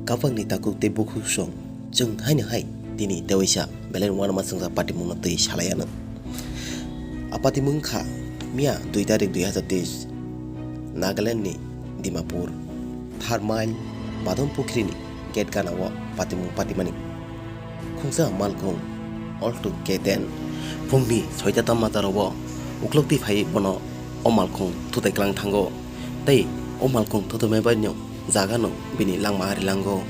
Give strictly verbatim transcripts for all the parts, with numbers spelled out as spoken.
Kabangni takhuk tei bukhuk song chwng haino hai tini tewaisa belai uanama swngjak patimungno twi salai anw. A patimung wngkha miya dui tarik dui hazar teis Nagalandni Dimapur, Tharmail Badon Pukhrini gate ganao patimung patimani khungsa malkhung Alto K ten phungni soita tamma jarao uklok twi phai bono o malkhung thutai klang thango tei o malkhung thutai mai baino jagano bini langma ari lango.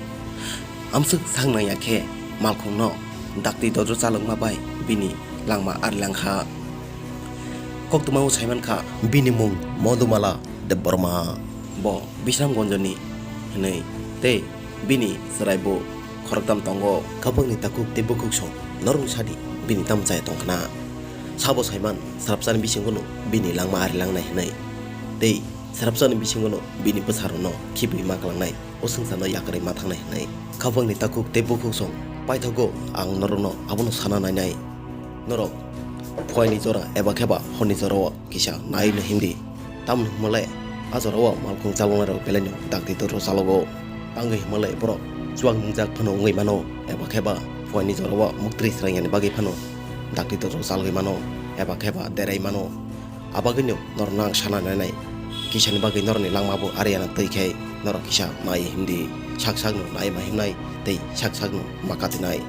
Amswk sak nangya khe malkhungno dakti dodro chalokma bai bini langma ari langkha. Koktwmao saimankha bini mung Modhumala Debbarma. Bo Bisramganjni hwnwi tei bini chwraibo khoroktham tongo. Kabangni takhuk tei bukhuk song norok sadi bini tamo chaya tongkhna. Sabo saiman srapsani bisingono bini langma ari langnai hwnwi tei srapsani bisingono bini bwsarokno khibwi ma klangnai, o swngcharno yakarwi ma thangnai hwnwi. Kabangni takhuk tei bukhuk song paithago ang norokno abono sana nainai. Norok phuaini jora eba kheba horni jorao kisa nai no himdi. Tamoni hwnmale a jorao malkhung chaloknairok belaino dakti dodro chalogo. Tangwi hwnmale borok chuak nungjak phano wngwi mano, eba kheba phuaini jorao muktri srangyani bagwi phano dakti dodro chalogwi mano, eba kheba derai mano. Abagwino norokno ang sana nainai, kisani bagwi norokni langmabo ariana twi khe norok kisa nai himdi, sak sakno nai ma himnai tei sak sakno ma katinai.